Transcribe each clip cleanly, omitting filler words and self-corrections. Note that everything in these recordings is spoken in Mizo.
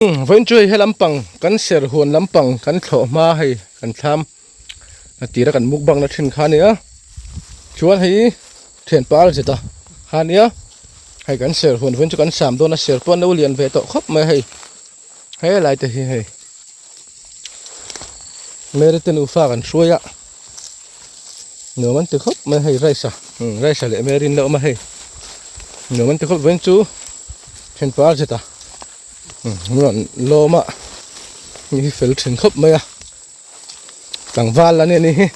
Vawiin chu hei he lampang kan ser huan lampang kan thlawh hma hei kan thlam a tira kan mukbang na thin kha ania chuan hei thianpa a zet a kha ania hei kan ser huan vawiin chu kan sam dawn a ser pawh an lo lian ve tawh khawp mai hei helai te hi hei Mary te nufa kan hruai a nuam an ti khawp mai hei rice a rice leh Mary an la awm a hei nuam an ti khawp vawiin chu thianpa a zet a. Rawn lawm a mi hi fel thin khawp mai a tlangval a ni anih hi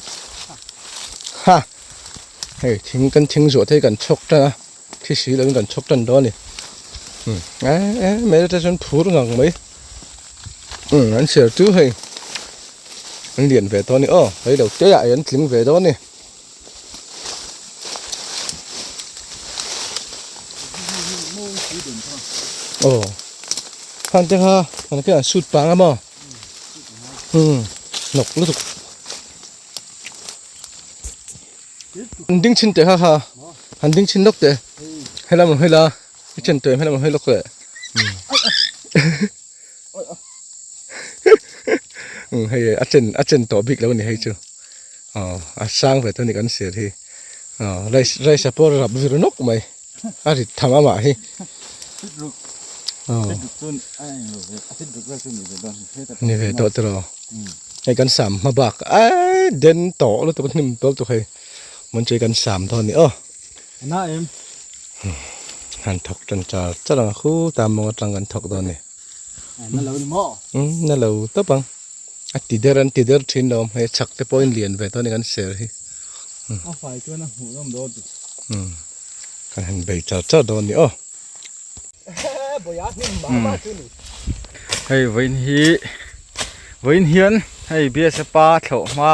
ha hei thing kan thing zawh te hi kan chhawk tan a thi si lovin kan chhawk tan dawn a ni eh eh mai te chuan phur ngang mai umm an chhiar chu hei an lian ve tawh a ni aw rei lo te ah an tling ve dawn a ni. Aw khan te kha kan khian an sut pang a maw umm hnawk lutuk an ding chhin teh kha kha an ding chhin lawk teh helam ang hela i chen tawh em helam ang hei lawk leh umm hei a chen a chen tawh bik lo a ni hei chu. Aw a sang ve tawh a ni kan sir hi aw rice rice a pawh rap vir nawk mai a rit tham amah hi aw ni ve tawh tiraw hei kan sam hma bak ai den tawh lutuk hnim tawh lutuk hei hmun chu kan sam dawn a ni aw han thawk tan char char ang a khuta mawng atang kan thawk dawn a ni na lo tawp ang. A ti der an ti der thin lo hei chhak te pawhin lian ve tawh a ni kan ser hi. A fai chuan a hmuh nawm dawn tih. Umm kan han bei char char dawn a ni aw. Hei vawiin hi vawiin hian hei biasa pa thlawh hma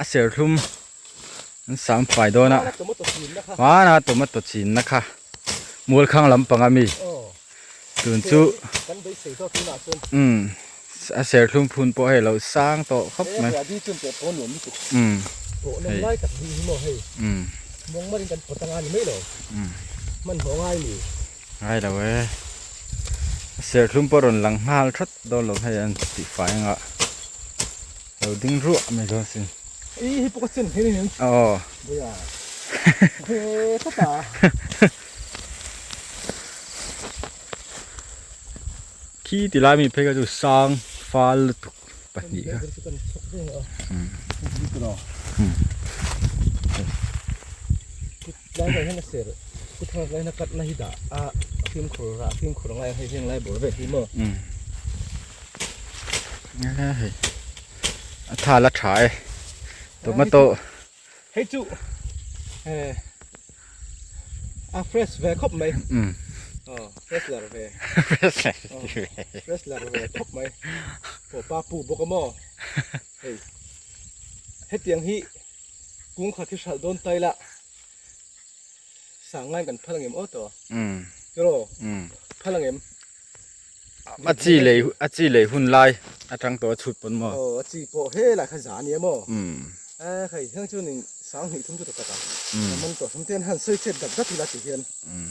a serthlum an sam fai dawn a hmana tomato chinna kha mualkhang lampang a mi tun chu umm. A serthlum phun pawh hei lo sang tawh khawp mai. Umm hei umm ngai lo e a serthlum pawh rawn lang nghal that dawn lo hei an tih fai anga lo ding ruah mai dawn sin. Aw. Khi ti lai mi phei kha chu sang fal lutuk pahnih kha hei a tha la tha e tomato hei chu a fresh ve khawp mai aw fresh lar ve fresh lar fresh lar ve khawp mai aw pa pu bawk a maw hei hetiang hi kung khat hi hralh dawn ta ila sang ngain kan phal angem aw tawh tiraw phal angem A chi lei a chi lei hun lai atang tawh a chhut pawn maw? Aw a chi pawh helai kha za ania maw? Eh hei heng chu nin sang hnih thum chu ta tak a a man tawh thum te hian han sawi chet dat dat ila ti hian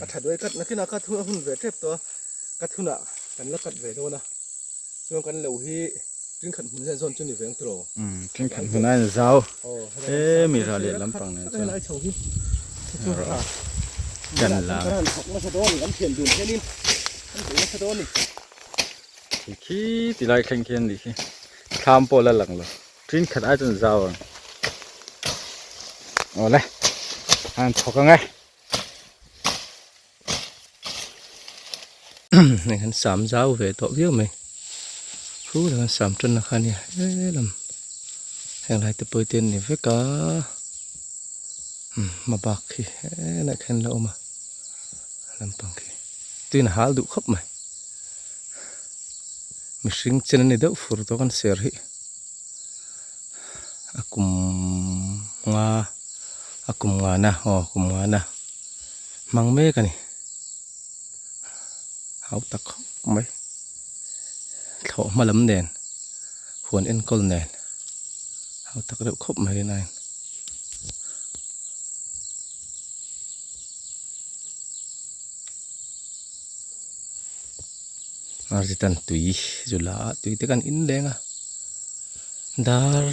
a tha duai kat nakinah ka thun a hun ve tep tawh a ka thunah kan la kat ve dawn a chuan kan lo hi tingkhat hmun zen zawn chu ni veng tiraw? Tingkhat hmun a in zau he mi ral leh lampang nen chuan helai chho hi chu a kan la kan thawk nasa dawn kan thian dun hianin kan duh nasa dawn ni khi ti lai thleng khian ni khi thlam pawh la lang lo tingkhat ai chuan zau ang awle an thawk ang e. Hei han sam zau ve tawh viau mai chu lah an sam tan na kha ania helam heng lai te pawh te an ni vek a umm a bak khi helaiah khian la awm a lampang khi tuiin a hal duh khawp mai mihring chen a ni deuh fur tawh kan ser hi a kum nga a kum ngana aw kum ngana hmang mek a ni hau tak khawp mai thlawh hma lam nen huan enkawl nen hau tak deuh khawp mai a nia. Arzitan tui zu la a tui te kan in leng a dar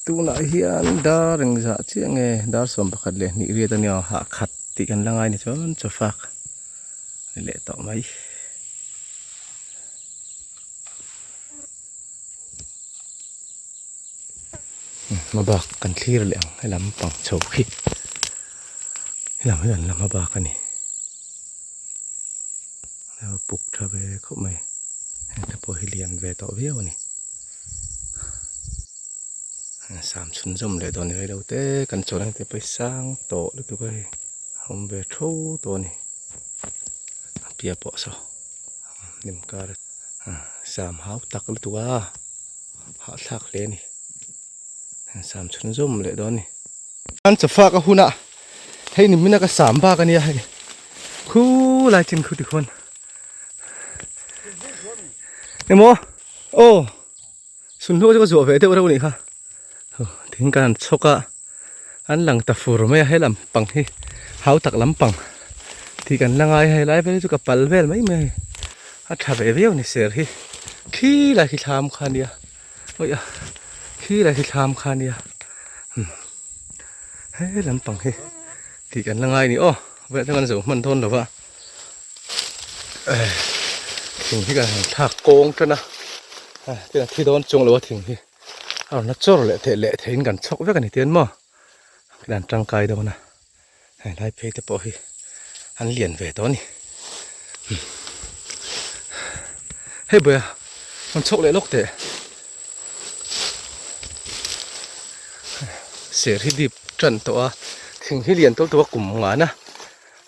tunah hian dar engzah chiah nge dar 11 leh hnih riat ania hah khat tih kan la ngai ni chuan chawfak a ni leh tawh mai. Hmabak kan thlir leh ang helam pang chho khi helam hi an la hmabak a ni a puk tha ve khawp mai heng te pawh hi lian ve tawh viau a ni sam chhun zawm leh dawn ni rei lo te kan chawl ang te pawh hi sang tawh lutuk a hei a awm ve tho tawh a ni a piah pawh saw hnim kar sam hau tak lutuk a. Hahthlak hle a ni. An sam chhun zawm leh dawn a ni. An chawfak a hun a, hei ni hmina ka sam bak a nia hei. Khu lai chin khu tikhuan. Emaw aw sunhluak chu ka zuah ve deuh reuh a nih kha. Thing kan han chhawk a, an lang ta fur mai a he lampang hi hau tak lampang tih kan la ngai a helai vel hi chu ka pal vel mai mai a tha ve viau a ni ser hi khi lai khi thlam kha a nia awih a khi lai khi thlam kha a nia he lampang hi tih kan la ngai a ni aw vawiin atang kan zo hman dawn lo va thing hi kan han thlak kawng tan a tin a thi dawn chuang lo a thing hi. A rawn la chawr leh theih leh theihin kan chhawk vek a ni tian maw kan han tangkai dawn a hei lai phei te pawh hi an lian ve tawh a ni hei bawia rawn chhawk leh lawk teh ser hi dip tan tawh a thing hi lian tawlh tawh a kum ngan a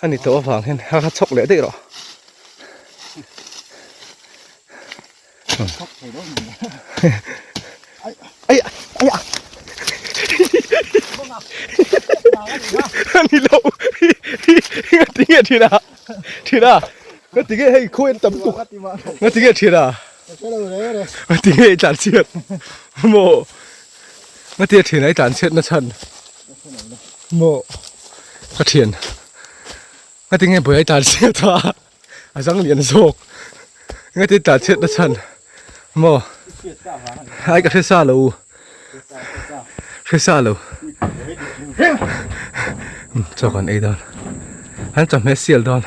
a ni tawh avang hian a chhawk leh daih rawh. Ni lo ngati nge thina thina ngati nge hei khawi an tam tuk ngati nge thina ngati nge i tlan chhiat maw ngati nge thina i tlan chhiat na chhan maw ka thian ngati nge buai i tlan chhiat a. A zang lian zawk engati tlan chhiat na chhan maw ai ka hre sa lo hre sa lo chaw kan ei dawn an chawhmeh sial dawn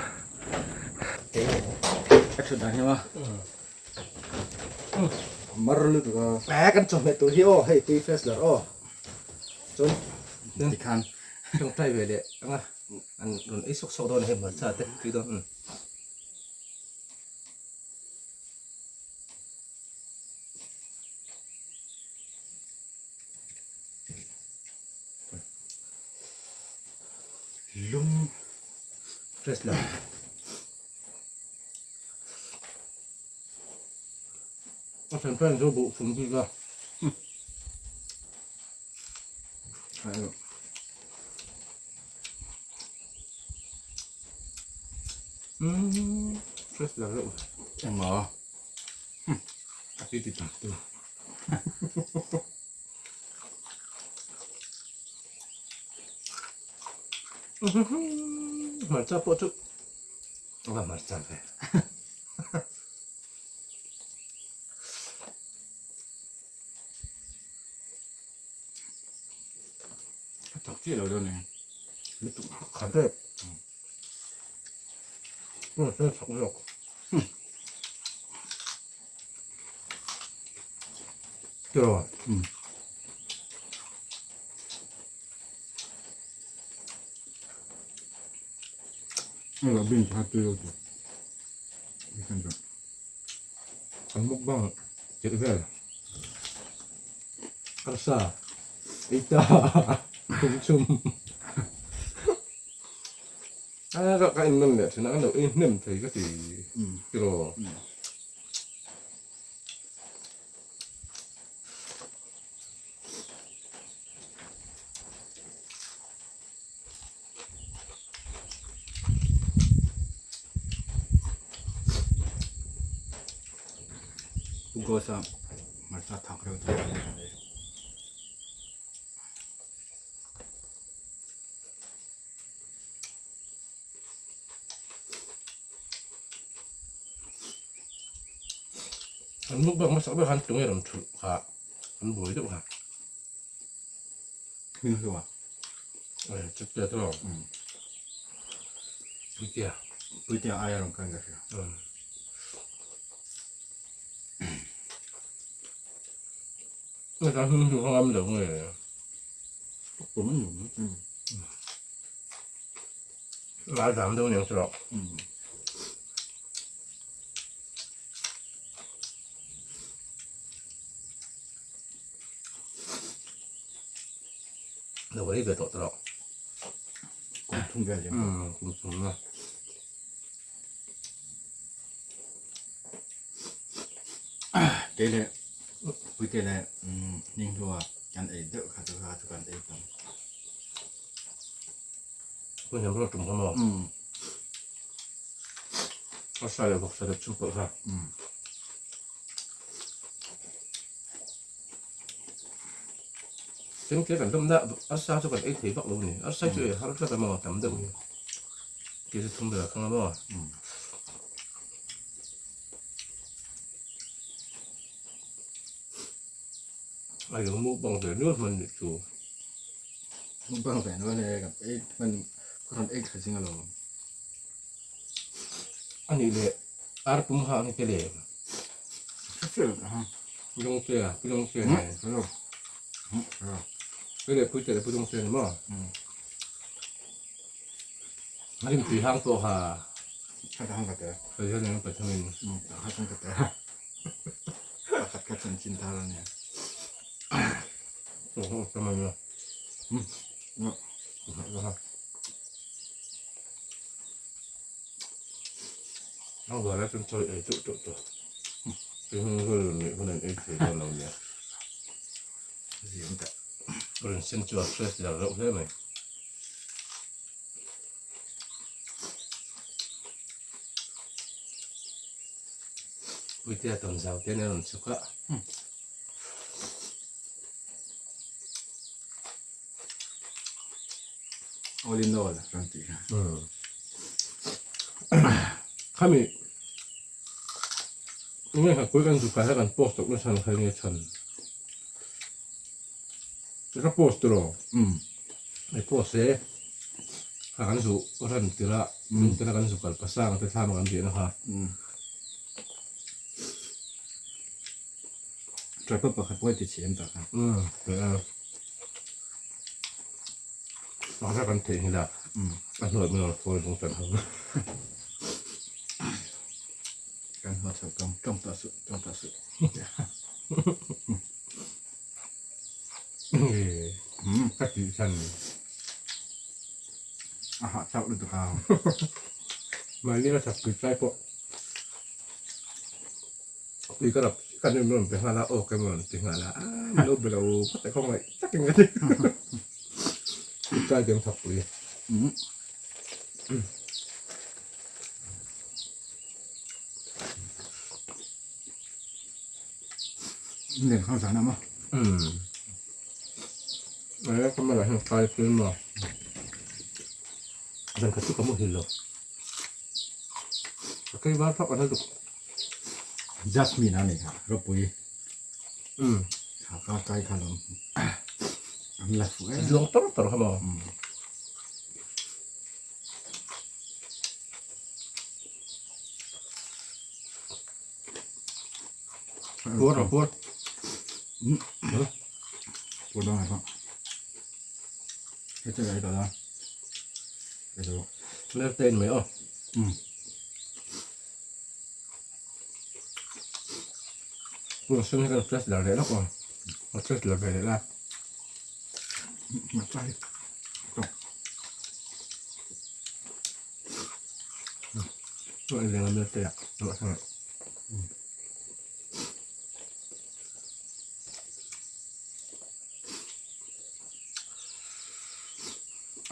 mar lutuk a eh kan chawhmeh tur hi aw hei tui fresh lar aw chuan tikhan tawngtai ve leh anga An rawn ei sawk sawk dawn a hei hmarcha te tui dawn umm. Lum fresh lo. A then pen chu buh fum bik a. Umm fresh la reuh engmaw a ti ti tak tu hmarcha pawh chu a va hmarcha ve. A tak chiah lo dawn e. Lutuk khat e. Tuna fel chak zawk. Tiraw? Hei lah bean kha tui lo tur. An mukbang tirh vel arsa ei ta chum chum a ka en nawn leh thin a ka lo ei hnem thei ka ti tiraw. Gosa hmarcha thak reuh tur a ni e. An mukbang hmasak ber khan tunge rawn thulh kha an buai deuh kha. Hming hlua. Eh, chutia te lo. Puitea. Puitea aia rawn kal ka hria. Nge kan hming hlu kha ngam lo nge. Kum an nu. Ngal dam deuh niang chu lo. Lo ei ve tawh tawh. Kum thum vel liam. Kum thum na. Kei leh puite leh Ninghlua kan ei deuh kha chu kha chu kan ei tam. Pui hiam rawh tum kha maw? A sa leh vawksa deuh chung pawh kha. Tin tia kan dawmna arsa chu kan ei thei vak lo a ni. Arsa chu ei har tlat a maw tam deuh hi. Kei chu thum vel a thang a maw. A lo mukbang ve nual hman nih chu. Mukbang ve nual e kan ei hman ka rawn ei tha zing alawm. A nih leh ar pum ha ang te lem. Lawngte a pu Lawngte nen. Hei leh Puite leh pu Lawngte ni maw? A rim tui hang pawh kha. Sawi hian eng pathumin. Pakhat kha chanchin thar a nia. Ang zara chuan chawi ei teuh teuh tawh. Tin hul nih hun an ei thei dawn lo nia. Ziam ta. Rawn sen chu a fresh lar reuh hle mai. Puitea tawn zau te nen a rawn chhuk a. All in all rawn tih kha. Khami nge kha kui kan zuk kai kha kan post tawh na chhan kha nge chhan. Ka post tiraw? I post e. Kha kan zu ran tirh a, min tirh a kan zu kal pasang te thlam a kan riahna kha. Tripod pakhat pawh i ti chhe em tak a. Pakhat a kan theihnghilh a, a hnuai min rawn phone chung tan ho. Kan hmuh chhoh tawng tawng tawh suh, tawng tawh suh. Ka tih chhan. A hah chauh lutuk a. Mahni ka chak tui tlai pawh. Tui ka rap ka nu rawn pe nghal a aw ka rawn ti nghal a min lo be lo phawt a khawngaih takin ka ti. Tui tlai diam thak pui. Len khang zan a maw? Aia ka mala hian kai pui maw? Zan khat chu ka muhil lo. Ka kei var phak an a duk. Jasmine a ni kha ropui. Kha ka kai kha lo. An la fu em. Zuang tor tor kha maw? Puar a puar. Puar dang ai pawh. Hei chu ai tawh la. Hei chu. Ler te in mai aw. Pur sen hi kan fresh lar leh lawk aw. A fresh lar ve leh la. Ngah chai. Chuan leng a mel te ah.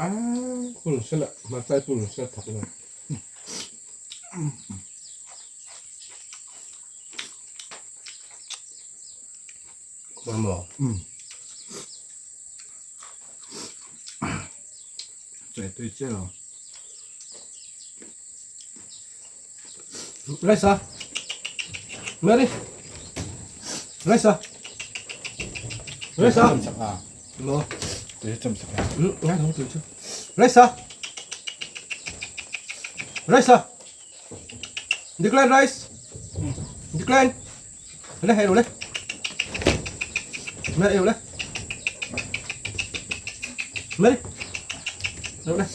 A purun sen ah hmarcha hi purun sen a thak lo. Kawr maw? Chai tui chiah lo. Raisa. Mary. Raisa. Raisa. Mo. Tui chum sak a. Ngai thong tui chu. Raisa. Raisa. Decline rice. Decline. Le hay rồi le. Mẹ yêu le. Mẹ đi. Rồi le.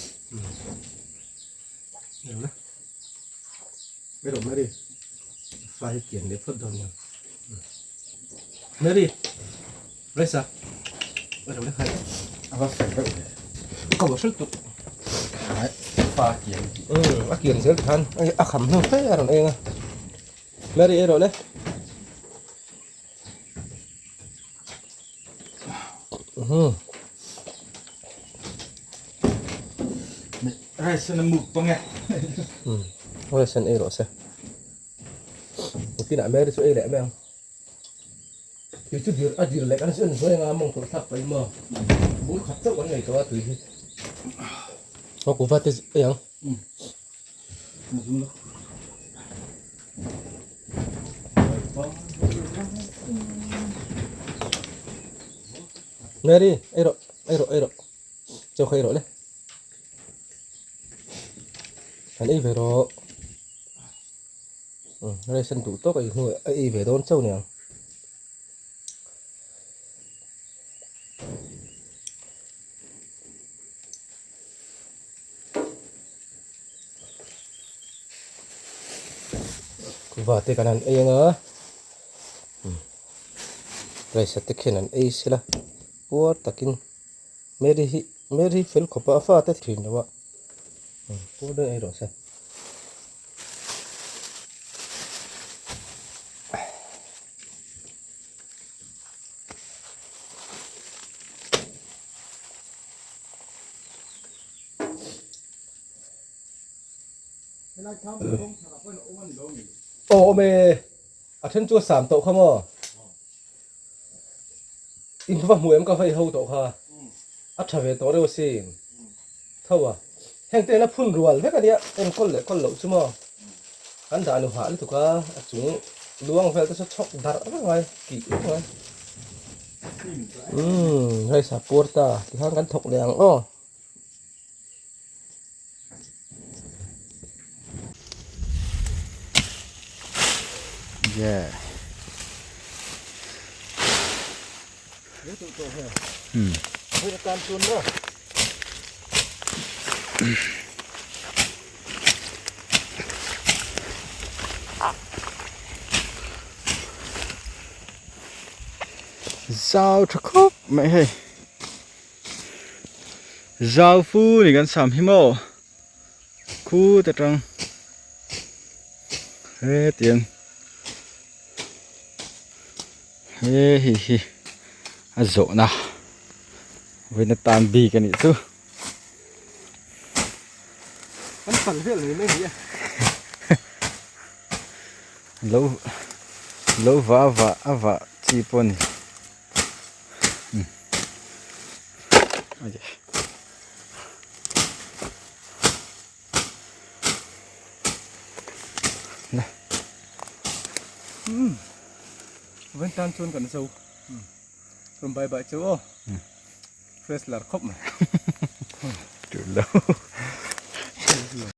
Rồi le. Mẹ rồi mẹ đi. Phải kiện để phớt đòn nhỉ. Mary. Raisa. Rồi le hay. A va fel deuh ve. Ka va hrilh tuk. Fa kian tih. A kian zel khan a kham hnu fe a rawn eng a. Mary ei rawh le. Rice na muk pang e. Rice an ei rawh se. Kinah Mary chu ei leh mai ang. Tui chu dir a dir leh kan en zuai anga mawng tawlh thlak paih maw bul khat chauh kan nei tawh a tui hi. Aw kuhva te ei ang. Mary ei rawh ei rawh ei rawh chaw kha ei rawh le. Kan ei ve rawh. Ration duh tawk ei hnu a ei ve dawn chauh niang. Kuhva te kan han ei anga rice te khian an ei sela puar takin Mary hi Mary fel khawp a a fate thin lo a puar dawn ei rawh se. Aw awm e a then chu a sam tawh kha maw in va hmu em ka vei ho tawh kha a tha ve tawh reuh asin tho a heng te hian a phun rual vek a nia enkawl leh kawl loh chu maw kan dah nu hah lutuk a a chung luang vel te saw chhawk darh vek ngai kih vek ngai umm rice a puar ta tikhan kan thawk leh ang aw. Yeah. Zau tha khawp mai hei. Zau fu ni kan sam hi maw khut atang hetiang he hi hi a zawhna vawiin atan bik a nih chu. Kan pal vel mai mai a ni lo lo va va a va chi pawh a ni. Vawiin tan chuan kan zo rawn bye bye cheu aw fresh lar khawp mai. Tul lo.